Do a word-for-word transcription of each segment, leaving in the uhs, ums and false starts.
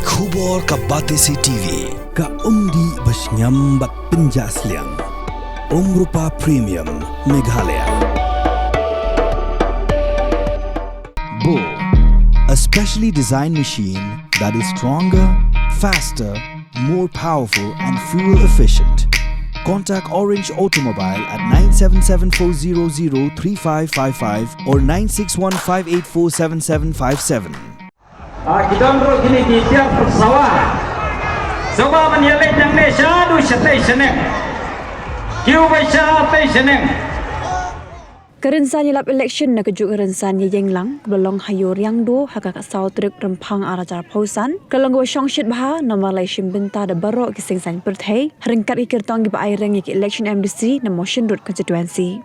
Khubor ka Batesi T V, ka umdih ba shngiam bad pynjah sliang. Umrupa Premium, Meghalaya. Bo, a specially designed machine that is stronger, faster, more powerful, and fuel efficient. Contact Orange Automobile at nine seven seven four zero zero three five five five or nine six one five eight four seven seven five seven. Ah, ki don ruh kine ki tiar pyrsawa. Sngewbha ban ïaleit nangne shaduh shatei shaneng. Kiew ba shatei shaneng. Ka rynsan ïalap election na ka juk ka rynsan ïaïeng lang kaba long ha Ïew Riangdo ha ka khatsaw tarik Rymphang arhajar arphew san ka long kaba shongshit bha namar la ïashim bynta da baroh ki seng saiñ pyrthei ha ryngkat ki kyrtong kiba ai reng ïa ki election M D C na Mawshynrut constituency.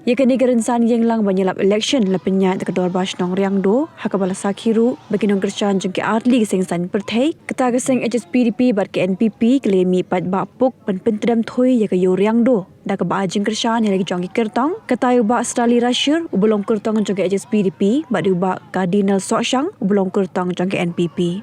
Ïa kane ka rynsan ïaïeng lang ban ïalap election la pynïaid da ka Dorbar Shnong Riangdo ha kaba la sakhi ruh ba ki nongkyrshan jong ki artylli ki seng saiñ pyrthei, kata ka seng H S P D P bad ka N P P, ki la ïamih paidbah puk ban pyntdem thui ïa ka Ïew Riangdo da kaba ai jingkyrshan ïa la ki jong ki kyrtong, kata ïa u Bah Srali Rashir uba long kyrtong jong ka H S P D P bad u Bah Cardinal Sohshang uba long kyrtong jong ka N P P.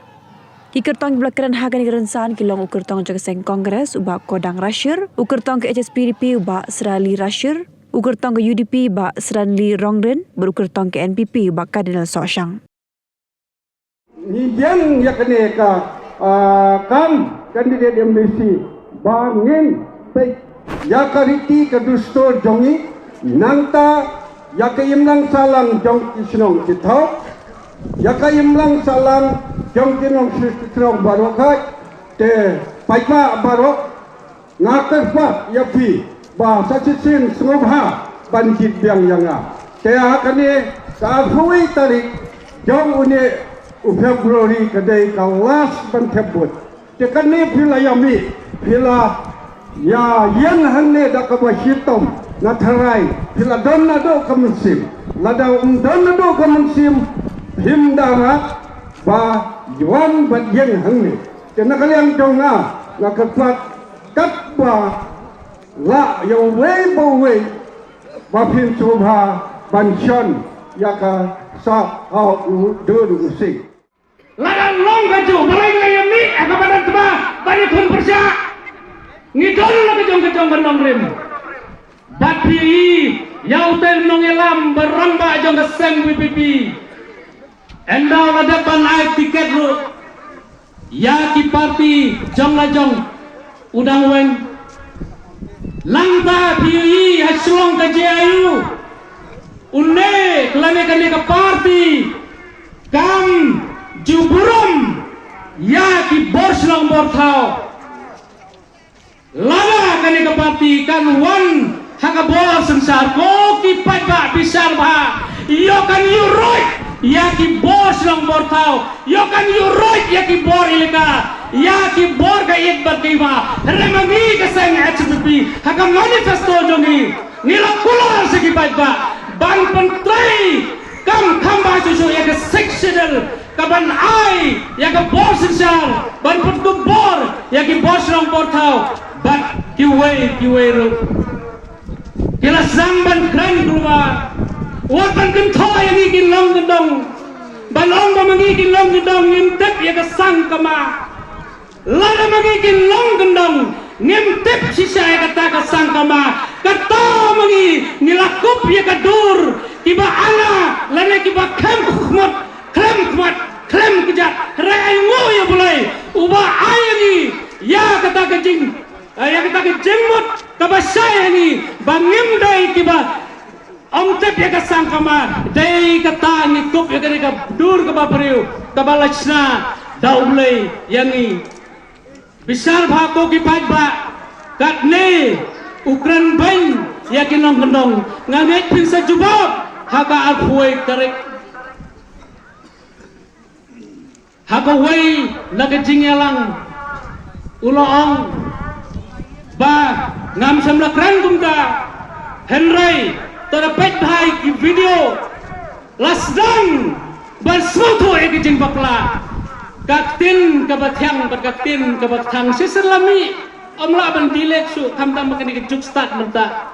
Ki kyrtong kiba la kren ha kane ka rynsan ki long u kyrtong jong ka seng Congress u Bah Kodang Rashir, u kyrtong ka H S P D P u Bah Srali Rashir, u kyrtong ka U D P Bah Sranli Rongrin bad u kyrtong ka N P P u Bah Cardinal Sohshang. Ngi ïeng ïa kane ka, ah, kam candidate M D C ba ngin peit ïa ka riti ka dustur jong ngi, nangta ïa ka imlang sahlang jong ki shnong ki thaw, ïa ka imlang sahlang jong ki nongshong shnong baroh, ka te paidbah baroh. Nga kyrpad ïa phi ba sa shisien sngewbha ban jied biang ïa nga. Te ha kane ka arphew wei tarik jong une u February ka dei ka last ban thep vote. Te kane phi la ïamih, phi la ïa ïeng hangne da kaba shitom na tharai, phi la don naduh ka mynsiem. Lada ym don naduh ka mynsiem, phim da rat ba wan ban ïeng hangne. Te na ka liang jong nga, nga kyrpad katba lah ïa uwei pa uwei ba phin sngewbha ban shon ïa ka sap ha u dur u sing. Lada long kajuh, balei ngi la ïamih ha kaba dang tbah ban ïakhun pyrshah? Ngi don la ka jong ka jong ka nongrim. Bad phi ïa uta u nongïalam ba rangbah jong ka seng V P P. Ynda u la dep ban ai tiket ruh ïa ki party jong la jong u dang weng. Nangta phi ïohi ha Shillong ka J I U, une lane kane ka party kam ju burom ïa ki bor shnong bor thaw. Lada kane ka party kan wan ha ka bor synshar, ko ki paidbah bishar bha, ïoh kan ïuh ruh ïa ki bor shnong bor thaw, ïoh kan ïuh ruh ïa ki bor elaka, ïa ki bor ka ïit bad ka ïma. Hynrei ma ngi ka seng H S P D P ha ka manifesto jong ngi, ngi la kular sha ki paidbah ban pyntrei kam kham bha shuh shuh ïa ka Sixth Schedule kaban ai ïa ka bor synshar, ban pynkup bor ïa ki bor shnong bor thaw bad kiwei kiwei ruh. Ki la sdang ban kren kumba wat ban kynthoh ïa ngi ki nongkyndong, ban ong ba ma ngi ki nongkyndong ngim tip ïa ka sang kama. Lada ma ngi ki nongkyndong ngim tip shisha ïa kata ka sang kama, kata ma ngi ngi la kup ïa ka dur kiba ana lane kiba khlem khmut, khlem khmat, khlem kjat. Hynrei ainguh ïa U Blei uba ai ïa ngi ïa kata ka jing, ïa kata ka jingmut kaba shai ïa ngi ba ngim dei kiba ym tip ïa ka sang kama. Dei kata ngi kup ïa kane ka dur kaba briew kaba la shna da U Blei ïa ngi. Bishar bha ko ki paidbah, katne u kren beiñ ïa ki nongkyndong. Nga ngeit phin sa jubab ha ka arphew wei tarik. Ha kawei na ka jingïalang u la ong ba ngam shym la kren kumta. Hynrei to da peit bha ïa ki video, la sdang ban sngewthuh ïa ka jingbakla. Ka ktien kaba thiang bad ka ktien kaba kthang shisien la mih, ym lah ban delete shuh, khamtam ba kane ka juk stad mynta.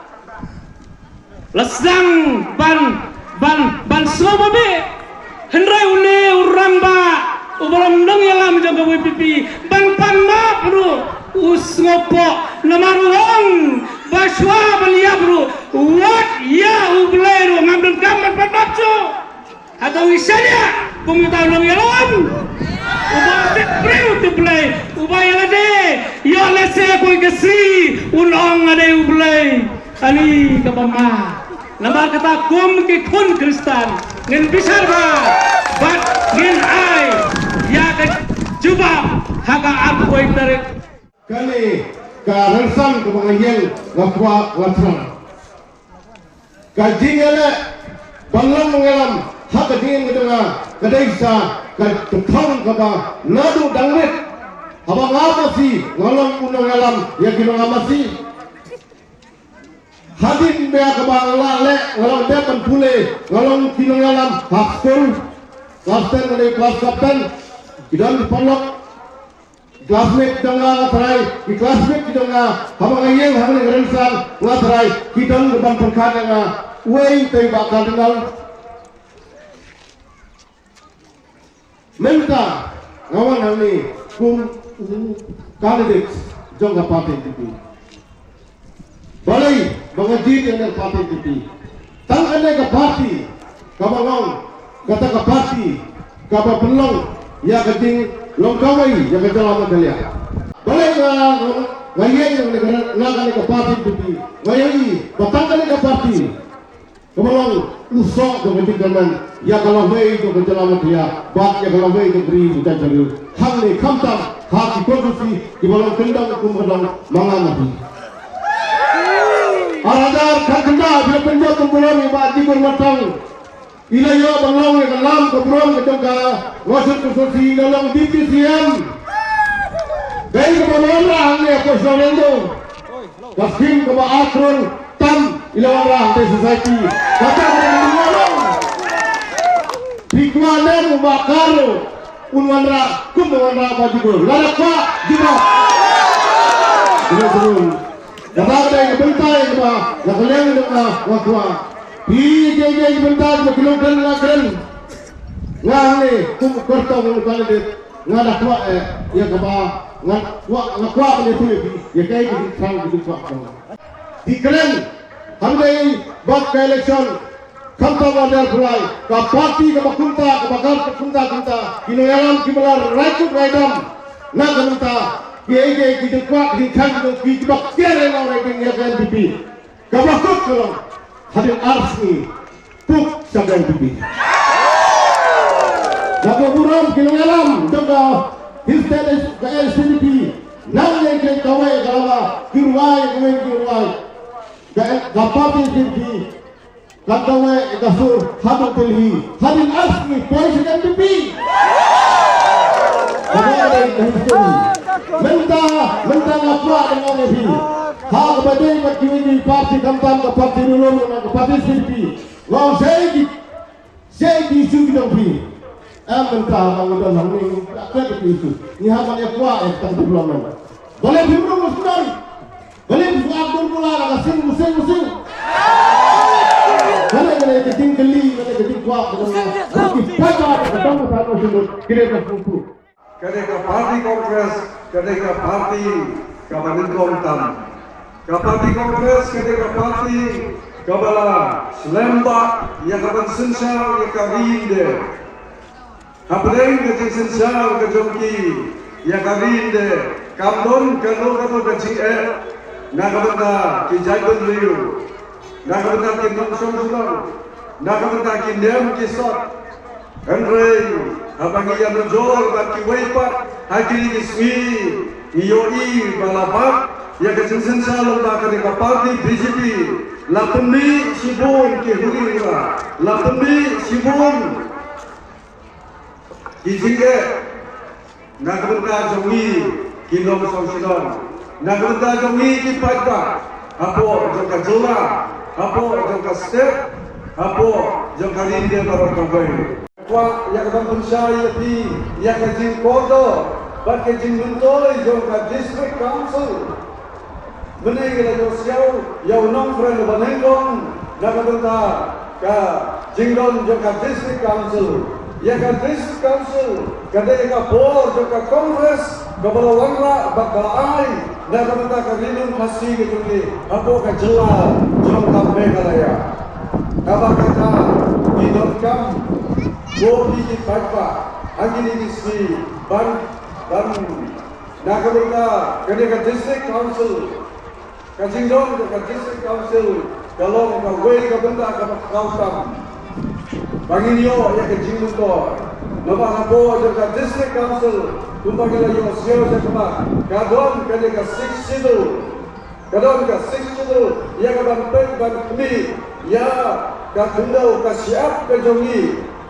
La sdang ban, ban, ban sngewbha bha. Hynrei une u rangbah Uba long nongïalam jong ka VPP ban pan map ruh u sngewpoh, namar u ong ba shuwa ban ïap ruh wat ïa U Blei ruh ngam donkam ban pan map shuh. Hato ngi shaniah kum uta u nongïalam? Uba tip briew tip Blei, uba ïa lade ïoh lehse poi ka sngi un ong nga dei U Blei. Kane kaba ma. Namar kata kum ki khun Khristan ngin bishar bha bad ngin ai ïa ka jubab ha ka arphew tarik. Kane ka rynsan kaba nga ïeng nga kwah nga thrang. Ka jingïaleh ban long nongïalam ha ka jingim ka jong nga ka dei sa ka thong kaba naduh dang rit. Haba nga masi nga long u nongïalam ïa ki nong nga masi. Hadien ba kaba nga la leh nga long dep ban pule, nga long ki nongïalam ha skul. Class ten nga dei class captain. Ki don ki paralok. Classmate jong nga nga trai, ki classmate ki jong nga, haba nga ïeng hangne rynsan nga trai, ki don ki ban pyrkhat ïa nga, uei te ba cardinal. Mynta nga wan hangne kum u candidate jong ka party N P P. Balei ba nga jied ïa ka party N P P? Tang kane ka party kaba long kata ka party kaba pynlong ïa ka jinglong kawei ïa ka jylla Meghalaya. Balei nga nga ïeng ïa kane ka party N P P? Nga ïohi ba tang kane ka party kaba long u soh jong ka jingkyrmen ïa ka lawei jong ka jylla Meghalaya bad ïa ka lawei jong ka ri u Jaintia Hills. Hangne khamtam ha ki constituency kiba long kyndong kum ka dong ma nga ma phi. Ar hajar khatkhyndai phi la pynjot u burom ïa Bah Jigur Martong. I la ïoh ban long ïa ka lam ka burom ka jong ka Washington constituency, i la long Deputy C M. Dei kaba wanrah hangne ha Port Shillong Lyngdoh. Ka skim kaba ar klur tam i la wanrah hangtei society. Kata ka dei ka wanrah. Phi kwah ne em u Bah Kar un wanrah kum u wanrah Bah Jigur? Lada kwah, jubab. Jubab jubab. Kata ka dei ka bynta kaba na ka liang jong nga nga kwah. Phi kiei kiei ki bynta kiba ki nongkren la kren. Nga hangne kum u kyrtong u candidate. Nga da kwah eh ïa kaba nga kwah, nga kwah ban ïathuh ïa phi ïa kaei ka jingthrang ka jingkwah jong nga. Ki kren hangne bad ka election khamtam ar hajar arphew lai, ka party kaba kumta kaba kar ka kumta kumta, ki nongïalam kiba la rai kut rai dam na ka bynta kiei kiei ki jingkwah ki jingthrang jong ki kiba kiar ïa nga rai ding ïa ka N P P. Kaba kut ka long hadien ar sngi puk sha ka N P P. Kaba burom ki nongïalam jong ka Hill State ka N C P P. Nang ïa ka kawei ka lama ki rwai ka wei ki rwai ka ka party N C P P. Ka kawei ka sur haduh Delhi hadien ar sngi poi sha ka N P P. Kaba dei ka history. Mynta mynta nga kwah ban ong ïa phi. Ha kaba dei bad kiwei ki party khamtam ka party Ri Lum ne ka party N C P P. Nga ong shaei ki, shaei ki issue ki jong phi. Em mynta ba nga don hangne ngi klet ki issue. Ngi hap ban ïa kwah ïa ka development. Balei phim rung sdang? Balei phi kwah dur mula la ka sing musing musing? Balei balei ka jingkylli, balei ka jingkwah, balei ki paidbah ka dang ka sing ki dei ka sing. Ka dei ka party Congress, ka dei ka party kaba nyngkong tam. Ka party Congress ka dei ka party kaba la slem bha ïa ka ban synshar ïa ka ri India. Hapdeng ka jingsynshar ka jong ki ïa ka ri India kam don kano kano ka jingeh na ka bynta ki jaitbynriew. Na ka bynta ki nongshong shnong, na ka bynta ki niam ki sot. Hynrei haba ngi ïanujor bad kiwei pat ha kine ki sngi ngi ïohi ba la bat ïa ka jingsynshar lyngba kane ka party B J P. La pynmih shibun ki huri hura, la pynmih shibun ki jingeh na ka bynta jong ngi ki nongshong shnong, na ka bynta jong ngi ki paidbah hapoh jong ka jylla, hapoh jong ka state, hapoh jong ka ri India baroh kawei. Kwah ïa ka ban pynshai ïa phi ïa ka jingkordor bad ka jingmyntoi jong ka District Council. Mynne ngi la ïohsngew ïa u nongkren uba nyngkong na ka bynta ka jingdon jong ka District Council. Ïa ka District Council ka dei ka por jong ka Congress kaba la wanrah bad ba la ai na ka bynta ka Ri Lum Khasi ka jong ngi hapoh ka jylla jong ka Meghalaya. Kaba kata ngi donkam ko ki paidbah ha kine ki sngi ban ban na ka bynta kane ka District Council. Ka jingdon ka District Council ka long kawei ka bynta kaba kongsan ba ngin ïoh ïa ka jingmyntoi. Namar hapoh jong ka District Council kumba ngi la ïohsngew shakhmat ka don kane ka Sixth Schedule. Ka don ka Sixth Schedule ïa ka ban peit ban khmih ïa ka khyndew ka shyiap ka jong ngi.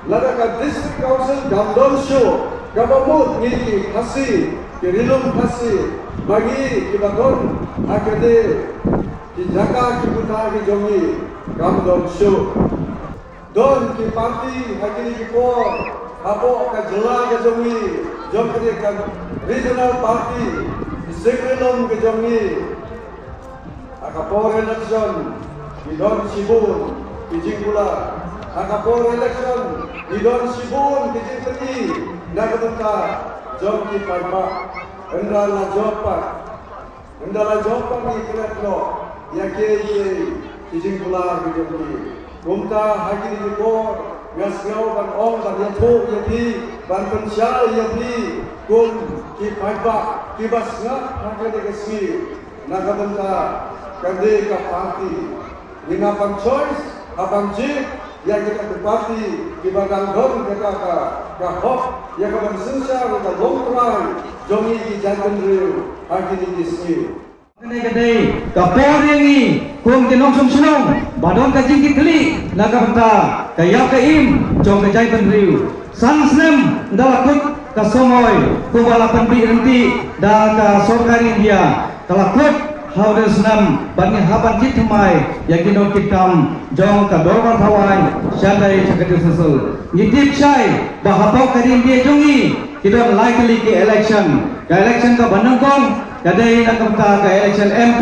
Lada ka District Council kam don shuh kaba mut ngi ki Khasi ki Ri Lum Khasi ba ngi kiba don ha kane ki jaka ki bynta ki jong ngi kam don shuh. Don ki party ha kine ki por hapoh ka jylla ka jong ngi jong kane ka regional party Sing Ri Lum ka jong ngi. Ha ka por election ngi don shibun ki jingkular. Ha ka por election ngi don shibun ki jingpyni na ka bynta jong ki paidbah. Ynda la jop pat, ynda la jop pat ngi klet noh ïa kiei kiei ki jingkular ki jong ki. Kumta ha kine ki por nga sngew ban ong ban ïathuh ïa phi ban pynshai ïa phi kum ki paidbah kiba sngap ha kane ka sngi. Na ka bynta kane ka party ngi nang ban choice ha ban jied ïa kita ki party kiba dang don kata ka ka hok ïa ka ban synshar ïa ka longtrai jong ngi ki jaitbynriew ha kine ki sngi. Kane ka dei ka por ïa ngi kum ki nongshong shnong ba don ka jingkitkhlieh na ka bynta ka ïap ka im jong ka jaitbynriew. San snem da la kut ka somoi kumba la pynbit ryntih da ka sorkar India, ka la kut ha u snem bad ngi hap ban jied thymmai ïa ki nongkitkam jong ka dorbar thawaiñ shatei sha ka District Council. Ngi tip shai ba hapoh ka ri India jong ngi ki don lai tylli ki election. Ka election kaba nyngkong ka dei na ka bynta ka election M P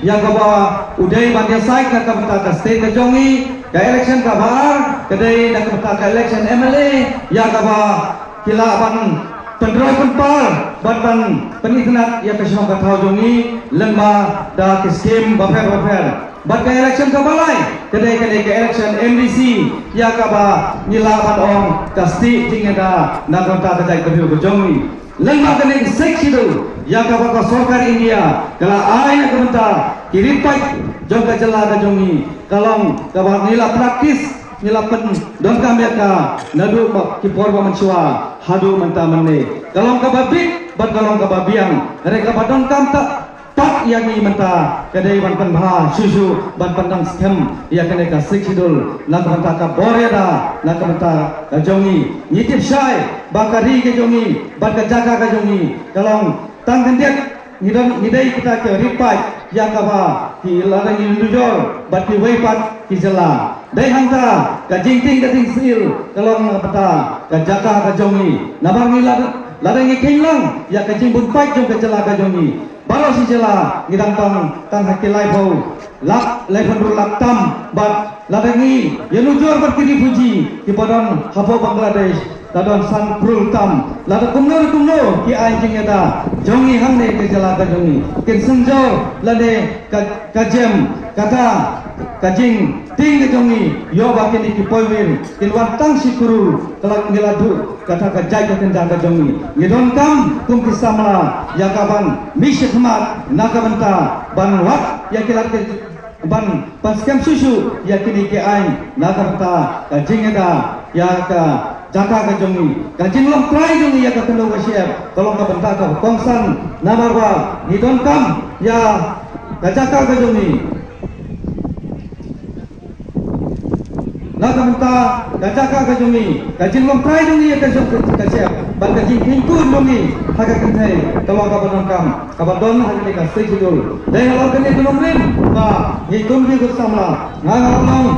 ïa kaba u dei ban ïasaid na ka bynta ka state ka jong ngi. Ka election kaba ar ka dei na ka bynta ka election M L A ïa kaba ki lah ban pynroi pynpar bad ban pynitynnad ïa ka shnong ka thaw jong ngi lyngba da ki skim bapher bapher. Bad ka election kaba lai ka dei ka dei ka election M D C ïa kaba ngi lah ban ong ka stieh jingïada na ka bynta ka jaitbynriew ka jong ngi. Lyngba kane ka Sixth Schedule ïa kaba ka sorkar India ka la ai na ka bynta ki ri paid jong ka jylla ka jong ngi ka long kaba ngi la practice ngi la pyndonkam ïa ka naduh ba ki por ba mynshuwa haduh mynta mynne. Ka long kaba bit bad ka long kaba biang. Hynrei kaba donkam ta pat ïa ngi mynta ka dei ban pynbha shuh shuh ban pyndang skhem ïa kane ka Sixth Schedule na ka bynta ka bor ïada na ka bynta ka jong ngi. Ngi tip shai ba ka ri ka jong ngi bad ka jaka ka jong ngi ka long tang khyndiat. Ngi don ngi dei kita ki ri paid ïa kaba ki la dang ngi nujor bad kiwei pat ki jylla. Dei hangta ka jingtieng ka tieng syiem ka long na ka bynta ka jaka ka jong ngi. Namar ngi la la dang ngi kheiñ lang ïa ka jingbun paid jong ka jylla ka jong ngi. Baroh shi jylla ngi dang tang tang ha ki laiphew lak, laiphew hynriew lak tam bad lada ngi ïa nujor bad ki refugee kiba don hapoh Bangladesh la don san klur tam. Lada kumno re kumno ki ai jingïada jong ngi hangne ka jylla ka jong ngi kin synjor lane ka ka jem kata ka jingtieng ka jong ngi ïoh ba kine ki poiwir kin wan tang shi klur ka la ngi la duh kata ka jait ka kynja ka jong ngi. Ngi donkam kum ki samla ïa ka ban mih shakhmat na ka bynta ban wad ïa ki lad ki ban pynskhem shuh shuh ïa kine ki aiñ na ka bynta ka jingïada ïa ka jaka ka jong ngi. Ka jinglong trai jong ngi ïa ka khyndew ka shyiap ka long ka bynta ka kongsan namar ba ngi donkam ïa ka jaka ka jong ngi. Na ka bynta ka jaka ka jong ngi, ka jinglong trai jong ngi ïa ka jong ka shyiap bad ka jingkheiñ kut jong ngi ha ka kynthei ka long kaba donkam kaba don ha kane ka Sixth Schedule. Dei halor kane ka nongrim ba ngi kum ki samla nga nga long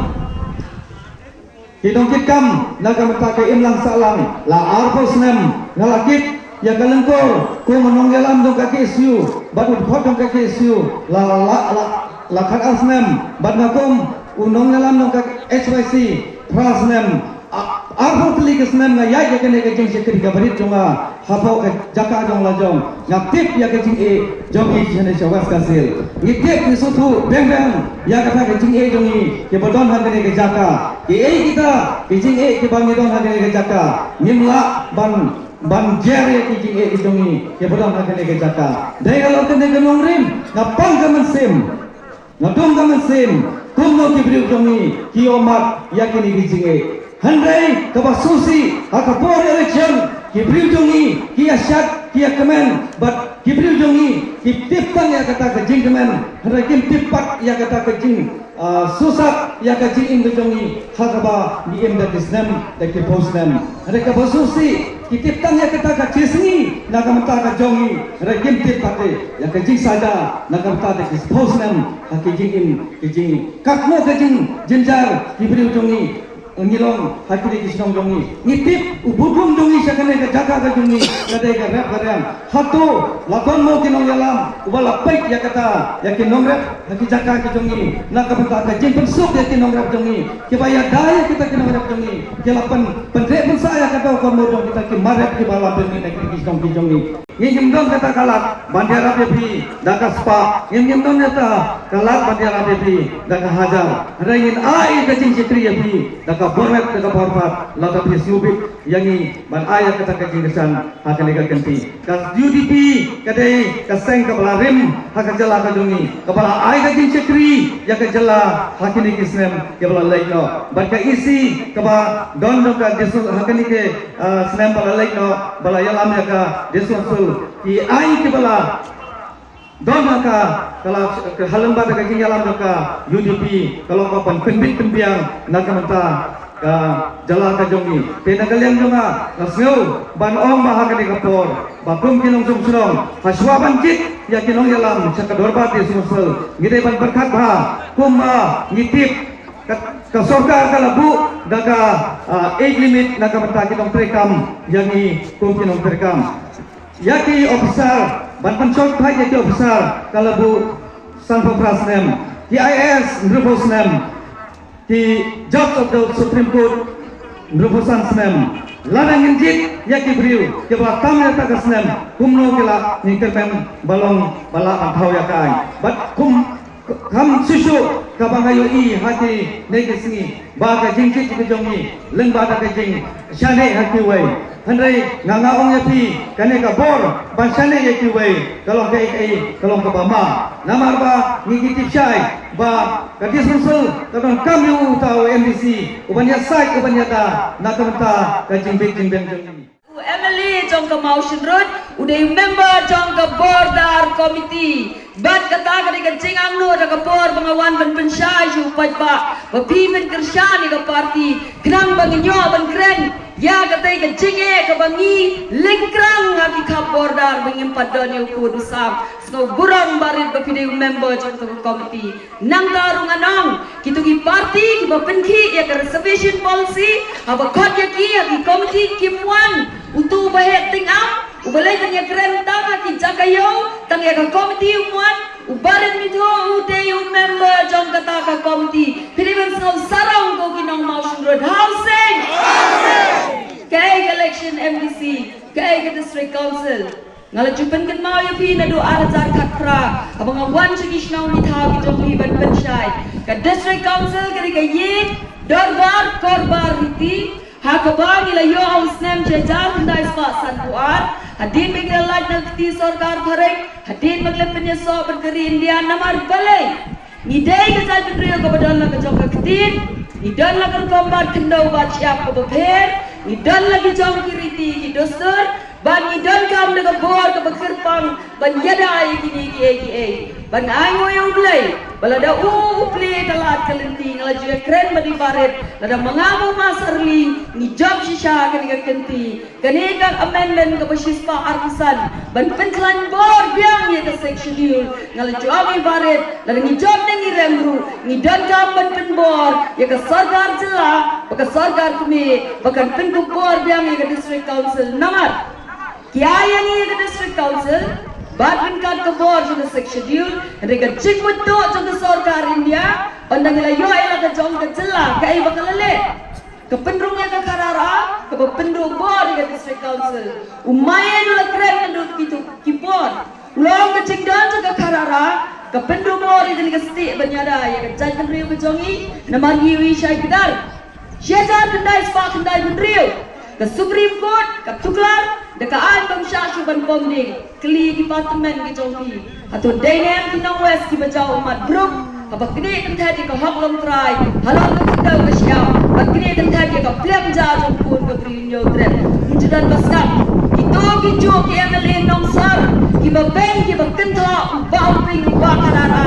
ki nongkitkam na ka bynta ka imlang sahlang. La arphew snem nga la kit ïa ka lyngkor kum u nongïalam jong ka K S U bad u dkhot jong ka K S U la la la la khat ar snem bad nga kum u nongïalam jong ka H Y C phra snem. A- Arphew tylli ki snem nga ïaid ïa kane ka jingshakri ka barit jong nga hapoh ka jaka jong la jong. Nga tip ïa ka jingeh jong ngi shane sha West Khasi Hills. Ngi tip, ngi sngewthuh beng beng ïa kata ka jingeh jong ngi kiba don ha kane ka jaka. Kiei kita ki jingeh kiba ngi don ha kane ka jaka? Ngim lah ban ban jer ïa ki jingeh ki jong ngi kiba don ha kane ka jaka. Dei halor kane ka nongrim nga pang ka mynsiem, nga dum ka mynsiem kumno ki briew jong ngi ki ïohmat ïa kine ki jingeh. Hynrei kaba sngewsih, ha ka por election ki briew jong ngi ki ïa shad, ki ïa kmen, bad ki briew jong ngi ki tip tang ïa kata ka jingkmen, hynrei kim tip pat ïa kata ka jing ah, sngewsih ïa ka jingim ka jong ngi ha kaba ngi im da ki snem da ki phew snem. Hynrei kaba sngewsih, ki tip tang ïa kata ka jingsngi na ka bynta ka jong ngi, hynrei kim tip pat ïa ka jingsaja na ka bynta da ki phew snem ha ki jingim ki jong ngi. Katno ka jingjynjar ki briew jong ngi ngi long ha kine ki shnong jong ngi. Ngi tip u budlum jong ngi sha kane ka jaka ka jong ngi ka dei ka rep ka riang. Hato la don mo ki nongïalam uba la peit ïa kata, ïa ki nongrep ha ki jaka ki jong ngi, na ka bynta ka jingpynsuk ïa ki nongrep jong ngi, kiba ïada ïa kita ki nongrep jong ngi, ki la pyn, pyntrei pynsa ïa kata u kynmaw jong kita ki mar rep kiba la pynmih na kine ki shnong ki jong ngi? Ngi ngim don kata ka lad ban ïarap ïa phi da ka spah, ngim, ngim don kata ka lad ban ïarap ïa phi da ka hajar. Hynrei ngin ai ka jingshakri ïa phi da ka bor met, da ka bor pat, lada phi sngewbit ïa ngi ban ai ïa kata ka jingkyrshan ha kane ka kynti. Ka U D P ka dei ka seng kaba la rim ha ka jylla ka jong ngi, kaba la ai ka jingshakri ïa ka jylla ha kine ki snem kiba la leit noh. Bad ka E C kaba don jong ka district ha kine ki, ah, snem ba la leit noh, ba la ïalam ïa ka district council, ki aiñ kiba la don ha ka, ka la, ka ha lyngba da ka jingïalam jong ka U D P, ka long ka ban pynbit pynbiang na ka bynta ka jylla ka jong ngi. Te na ka liang jong nga, nga sngew ban ong ba ha kane ka por, ba kum ki nongshong shnong, hashwa ban jied ïa ki nongïalam sha ka dorbar district council, ngi dei ban pyrkhat bha, kumba ngi tip ka, ka sorkar ka la buh da ka, ah, age limit na ka bynta ki nongtrei kam ïa ngi kum ki nongtrei kam. Ïa ki officer, ban pynshong phai ïa ki officer ka la buh sanphew phra snem, ki I A S hynriewphew snem, ki Judge of the Supreme Court hynriewphew san snem. Lada ngin jied ïa ki briew kiba tam ïa kata ka snem, kumno ki lah ngin kyrmen ba long ba lah ban thaw ïa ka aiñ? Bad kum Kham shuh shuh kaba nga ïohi ha kine ki sngi ba ka jingjied ka jong ngi lyngba da ka jingshaniah ha kiwei. Hynrei nga, nga ong ïa phi, kane ka bor ban shaniah ïa kiwei ka long kaei kaei, ka long kaba ma. Namar ba ngi, ngi tip shai ba ka District Council ka donkam ïa uta u M D C uban ïasaid, uban ïada na ka bynta ka jingbit jingbeng jong ngi. U M L A jong ka Mawshynrut u dei u member jong ka Border Committee. Bad kata ka dei ka jingangnud ha ka por ba nga wan ban pynshai sha u paidbah ba phi pynkyrshan ïa ka party khnang ba ngin ïoh ban kren ïa katei ka jingeh kaba ngi lyngkrang ha ki khap border ba ngim pat don ïa u kut u sam. Sngewburom barit ba phi dei u member jong ka committee. Nangta ruh ngan ong, kito ki party kiba pynkhih ïa ka reservation policy, haba khot ïa ki ha ki committee kim wan. Uto uba heh tyngam, uba leit ban ïakren tang ha ki jaka ïew, tang ïa ka committee um wan. U Barit Mitho u dei u member jong kata ka committee. Phi dei ban sngew sarong ko ki nong Mawshynrut. Housing! Kaei ka election M D C, kaei ka District Council. Nga la ju pynkynmaw ïa phi naduh ar hajar khatphra haba nga wan sha ki shnong ki thaw ki jong phi ban pynshai. Ka District Council ka dei ka ïing dorbar korbar riti. Ha kaba ngi la ïoh ha u snem shi hajar khyndai spah sanphew ar, hadien ba ngi la lait na ka kti sorkar phareng, hadien ba ngi la pynïasoh bad ka ri India. Namar balei? Ngi dei ka jaitbynriew kaba don la ka jong ka ktien, ngi don la ka rukom bat khyndew bat shyiap kaba pher, ngi don la ki jong ki riti ki dustur, bad ngi donkam da ka bor kaba kyrpang ban ïada ïa kine kiei kiei. Bad nga ainguh ïa U Blei ba lada u, u plie ka lad ka lynti, nga la ju ïakren bad i Barit, lada ma nga ma u Mas Arli ngi jop shisha kane ka kynti. Kane ka amendment kaba shispah arphew san ban pynkhlaiñ bor biang ïa ka Sixth Schedule. Nga la ju ong i Barit, lada ngi jop ne ngi rem ruh, ngi donkam ban pynbor ïa ka sorkar jylla bad ka sorkar kmie ba kan pynkup bor biang ïa ka District Council. Namar ki ai ïa ngi ïa ka District Council bad ryngkat ka bor jong ka Sixth Schedule, hynrei ka jingmutduh jong ka sorkar India, ynda ngi la ïoh ïa la ka jong ka jylla, kaei ba ka la leh? Ka pynrung ïa ka Kharara, kaba pynduh bor ïa ka District Council. U Maïen u la kren naduh kito ki por. U la ong ka jingdon jong ka Kharara ka pynduh bor ïa kane ka stieh ban ïada ïa ka jaitbynriew ka jong ngi, namar ngi ïohi shai kdar. Shi hajar khyndai spah khyndai phew hynriew ka Supreme Court ka tuklar da ka aiñ bym shah shuh ban pom ding. Kylli ki patrmen ki jong phi, hato dei ne em ki nong West kiba jaw ummat bruk haba knieh kynthet ïa ka hok longtrai halor ka khyndew ka shyiap, ba knieh kynthet ïa ka pliang ja jong khun ka Bri Hynñiewtrep? Ngi ju don ba sngap. Kito ki juh ki MLA nongsor kiba beiñ kiba kynthoh, u Bah Hoping, u Bah Kharara,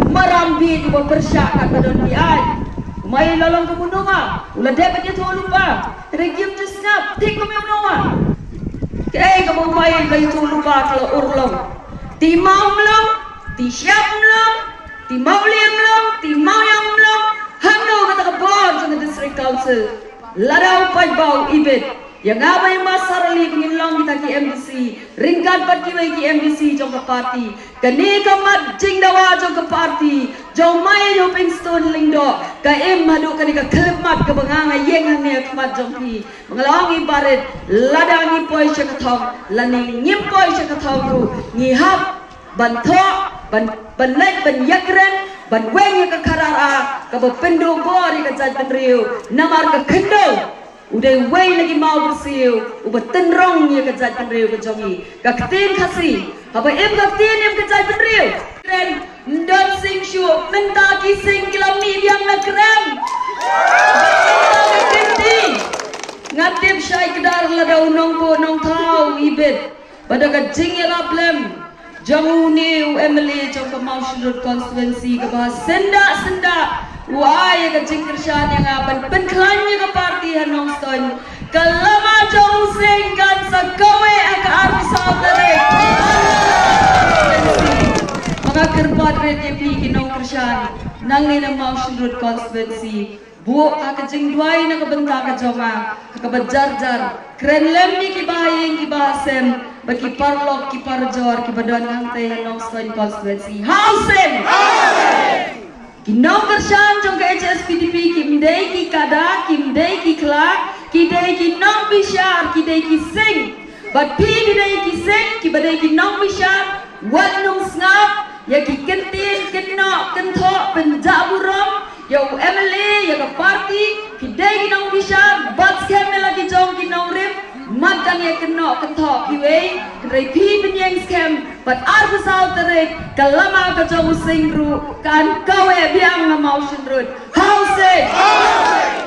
u Maram Bit uba pyrshah katba don ki aiñ. U Maïen la long ka Munuma, u la dep ban ïathuh lypa. Hynrei kim ju sngap, thik kumno u Nongwa. Kaei kaba u Maïen u la ïathuh lypa ka la urlong. Ti Maw Mlong, ti Shyiap Mlong, ti Mawlieh Mlong, ti Mawiang Mlong. Hangno kata ka bor jong ka District Council? Lada u paidbah u ibit ïa nga bad i Master Ali ba ngin long kita ki MDC ryngkat bad kiwei ki MDC jong ka party, kane ka mat jingdawa jong ka party jong u Maïen Hopingstone Lyngdoh ka im haduh kane ka khyllipmat kaba nga nga ïeng hangne ha khmat jong phi. Ba nga la ong, i barit, lada ngi poi sha ka thong lane ngim poi sha ka thong ruh, ngi hap ban thoh, ban, ban leit ban ïakren, ban weng ïa ka Kharara kaba pynduh bor ïa ka jaitbynriew, namar ka khyndew u dei uwei na ki mawbyrsiew uba tynrong ïa ka jaitbynriew ka jong ngi. Ka ktien Khasi, haba im ka ktien im ka jaitbynriew. Kren, ym don sing shuh, mynta ki sing ki la mih biang na krem. Mynta ka kynti. Nga tip shai kdar lada u Nongbuh Nongthaw u ibit ba da ka jingïarap lem jong une u MLA jong ka Mawshynrut constituency kaba syndah syndah u ai ïa ka jingkyrshan ïa nga ban pynkhlaiñ ïa ka party ha Nongstoiñ. Ka lama jong u sing kan sa kaweh ha ka arphew saw tarik. Ma nga kyrpad rit ïa phi ki nongkyrshan nangne na Mawshynrut constituency. Buh ha ka jingduwai na ka bynta ka jong nga ha kaba jar jar. Kren lem ïa ki bahaïing ki bahasem bad ki paralok ki parajor kiba don hangtei ha Nongstoiñ constituency. Ha u sing! Ki nongkyrshan jong ka HSPDP kim dei ki kada, kim dei ki khla, ki dei ki nongbishar, ki dei ki sing. Bad phi phi dei ki sing, kiba dei ki nongbishar, wat nym sngap ïa ki kyntien kynnoh kynthoh pynjah burom ïa u MLA, ïa ka party. Phi dei ki nongbishar, bad skhem ïa la ki jong ki nongrim, mat dang ïa kynnoh kynthoh kiwei. Hynrei phi pynïeng skhem, bad arphew saw tarik ka lama ka jong u sing ruh kan kaweh biang ha Mawshynrut. Ha u sing!